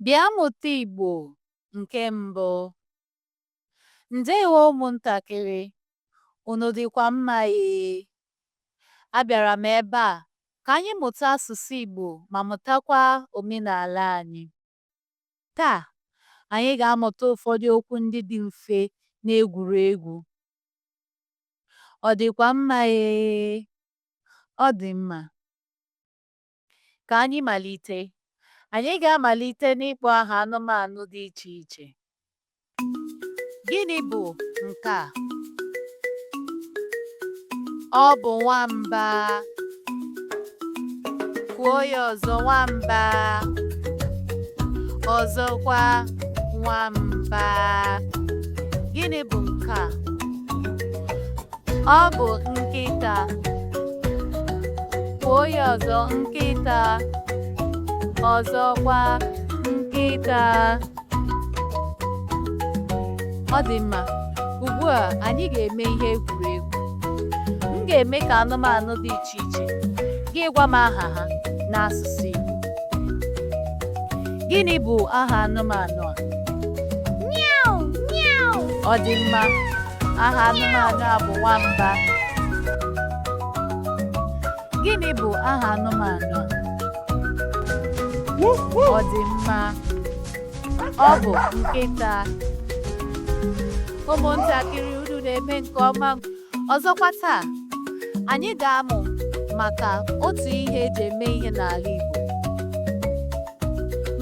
Bịa mụta Igbo nke mbụ. Ndewo ụmụntakịrị, unu dịkwa mma ee? Abịara m ebe a ka anyị mụta asụsụ Igbo ma mụtakwa omenala anyị. Taa, anyị ga-amụta ụfọdụ okwu ndị dị mfe n'egwuregwu. Ọ dịkwa mma ee? Ọ dị mma. Ka anyị malite. Anyị ga-amalite n'ịkpọ aha anụmanụ dị iche iche. Gịnị bụ nke a? Ọ bụ nwamba. Kwuo ya ọzọ, nwamba. Ọzọkwa, nwamba. Gịnị bụ nke a? Ọ bụ nkịta. Kwuo ya ọzọ, nkịta. Ọzọkwa, nkịta. Ọ dị mma. Ugbu a, anyị ga-eme ihe egwuregwu. M ga-eme ka anụmanụ dị iche iche. Gị gwa m aha ha n'asụsụ Igbo. Gịnị bụ aha anụmanụ a? Meow, meow. Ọ dị mma. Aha anụmanụ a bụ nwamba. Gịnị bụ aha anụmanụ a? Ọ dị mma. Ọ bụ nkịta. Ụmụntakịrị unu na-eme nke ọma. Ọzọkwa taa, anyị ga-amụ maka otu ihe eji eme ihe n'ala Igbo.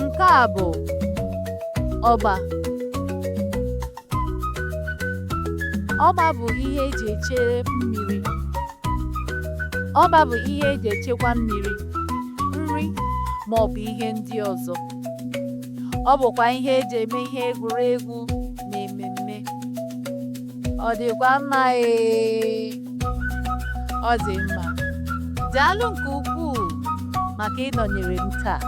Nke a bụ ọgba. Ọgba bụ ihe eji echere mmiri. Ọgba bụ ihe eji echekwa mmiri, nri ma ọ bụ ihe ndị ọzọ. Ọ bụkwa ihe eji eme ihe egwuregwu na ememme. Ọ dịkwa mma ee? Ọ dị mma. Daalụ nke ukwuu maka ịnọnyere m taa.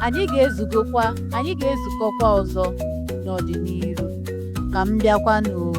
Anyị ga-ezukọkwa anyị ga-ezukọkwa ọzọ n'ọdịnihu. Ka m bịakwanụ o.